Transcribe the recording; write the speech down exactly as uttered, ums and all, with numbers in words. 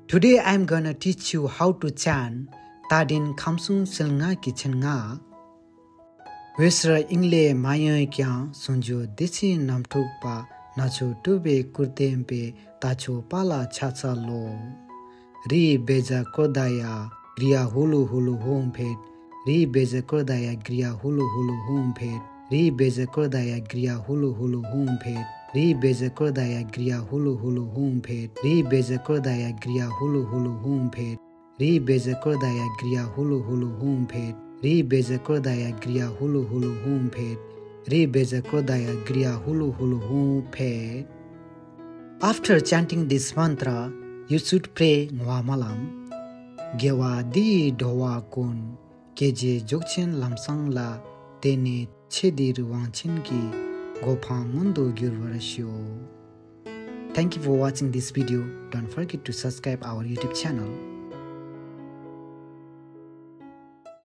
Today I'm gonna teach you how to chant དད་ལྡན་ཁམས་གསུམ་སིལ་སྔགས་ཀྱི་མཚན་སྔགས། འོད་ཟེར་དབྱིངས་ལས་མ་ཡལ་ཀྱང་། ཟུང་འཇུག་བདེ་ཆེན་རྣམ་འཁྲུགས་པ། སྣ་ཚོགས་སྤྲུལ་པའི་སྐུར་བསྟན་པའི། རྟ་མཆོག་དཔལ་ལ་ཕྱག་འཚལ་ལོ། རེད་བེ་ཛ་ཀྲོ་དྷ་ཡ་ཀྲི་ཡ་ཧུ་ལུ་ཧུ་ལུ་ཧུམ་ཕཊ། རེད་བེ་ཛ་ཀྲོ་དྷ་ཡ་ཀྲི་ཡ་ཧུ་ལུ་ཧུ་ལུ་ཧུམ་ཕཊ། རེད་བེ་ཛ་ཀྲོ་དྷ་ཡ་ཀྲི་ཡ་ཧུ་ལུ་ཧུ་ལུ་ཧུམ་ཕཊ། རེད་བེ་ཛ་ཀྲོ་དྷ་ཡ་ཀྲི་ཡ་ཧུ་ལུ་ཧུ་ལུ་ཧུམ་ཕཊ། རེད་བེ་ཛ་ཀྲོ་དྷ་ཡ་ཀྲི་ཡ་ཧུ་ལུ་ཧུ་ལུ་ཧུམ་ཕཊ། རེད་བེ་ཛ་ཀྲོ་དྷ་ཡ་ཀྲི་ཡ་ཧུ་ལུ་ཧུ་ལུ་ཧུམ་ཕཊ། རེད་བེ་ཛ་ཀྲོ་དྷ་ཡ་ཀྲི་ཡ་ཧུ་ལུ་ཧུ་ལུ་ཧུམ་ཕཊ། རེད་བེ་ཛ་ཀྲོ་དྷ་ཡ་ཀྲི་ཡ་ཧུ་ལུ་ཧུ་ལུ་ཧུམ་ཕཊ། After chanting this mantra, you should pray ངག་དབང་སྨོན་ལམ། དགེ་བ་འདི་ཡིས་འགྲོ་བ་ཀུན། སྐྱེ་རྒྱུའི་རྒྱུ་ཅན་ལམ་བཟང་ལ། དེང་ནས་ཚེ་འདིར་དབང་ཆེན་གྱི། གོ་འཕང་མངོན་དུ་འགྱུར་བར་ཤོག། Thank you for watching this video. Don't forget to subscribe our YouTube channel.